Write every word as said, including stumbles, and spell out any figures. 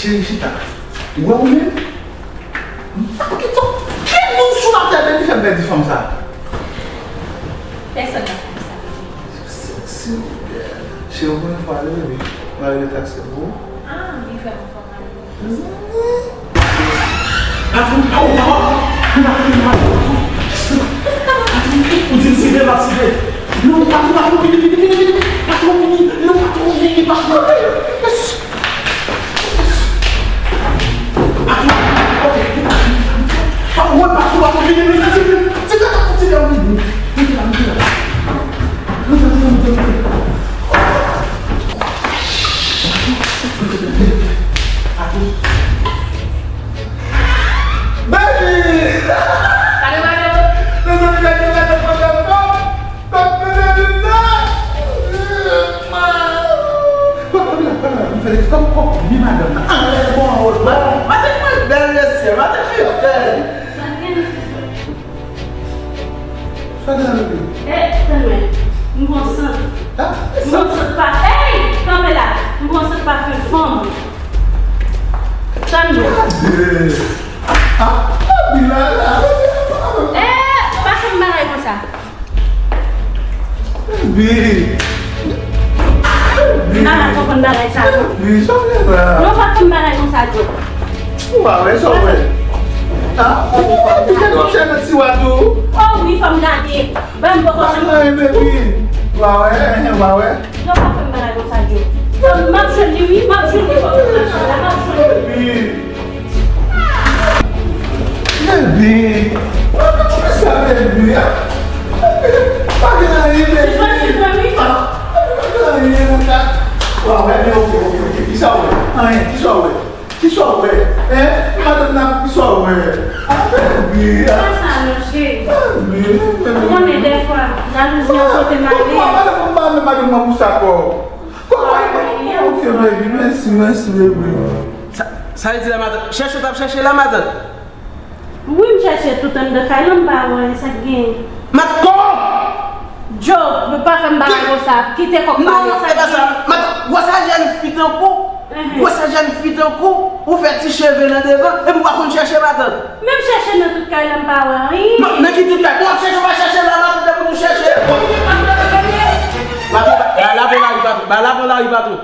Cheri, chita. Ou wè ou menm? Ki moun sou latè menm ki fè m pèdi fanm sa? Pèsonn pa fè sa. Silvouplè. Cheri, ou konnen fò ale, baby. Mwen rele taksi pou ou. Ah, li vrèman fò ale. Mezanmi. Patwon, oh, oh, oh. Ou pa konnen patwon. Patwon, ou di m sible, m ap sible. Non, patwon, patwon, vini, vini, vini, vini. Patwon, vini. Non, patwon, vini, patwon. Baby! Mezanmi, gade, gade, gade, gade. Kot mezanmi la? Kot, kot la, kot la, m fè, kom, kom, ni madanm nan. Anlè bon, anwo. Maten, maten, mwen bèl, mesye, maten, fi, bèl. Sa gen nan bebe? Eh, tann mwen. M gon sant. Ah, m gon sant pa, ey, kanpe la. M gon sant pafen fanm. Tann mwen. Gade. Ah, ah, Bilal, ah, ah, ah. Eh, pa fè m bagay konsa. Bi. Bi. M pa ka konprann bagay sa non. Bi, sa w gen la? Non, pa fè m bagay konsa, Djo. Ou pa wè sa w wè? Ah, ou pa wè sa w wè nan tiwa tou? Oh wi, fò m gade. Ban m poko janm. Ay, baby. Ou pa wè, ou pa wè? Non, pa fè m bagay konsa, Djo. M ap jwenn li, wi, m ap jwenn li, fò m jwenn li, m ap jwenn li. Baby. Baby. Mwen pa konn sa, baby. Baby, pa gen anyen, baby. Silvouplè, silvouplè, wi. Ah, baby, pa gen anyen, mon chat. Wa, wè, men ok, ok, ok. Kisa w wè? Anyen, kisa w wè? Kisa w wè? Hein? Madanm nan, kisa w wè? Ah, baby, ah. Pa sa non, cheri. Baby, baby. Ou konnen dèfwa, jalouzi an pote m ale. Madanm, madanm, madanm, madanm, pou sa kò. Kòman, kòman, ok, baby, mèsi, mèsi, baby. Sa, sa vle di la matant? Chèche w t ap chèche la matant? Wi, m chèche tout anndan kay lan, m pa wè sa k genyen. Mat kò! Djo, nou pa fè m bagay konsa. Kite kòk pale. Non, non, sa e pa sa. Mat, gwo sa jèn fi tankou. Gwo sa jèn fi tankou. Ou fè ti cheve nan devan, epi w pa konn chèche matant. Men m chèche nan tout kay lan, m pa wè anyen. Non, nan ki tout kay? Bon, chèche, w pa chèche la, matant, epi nou chèche. Ba, ba, ba, la pran lari patwon. Ba, la pran lari patwon.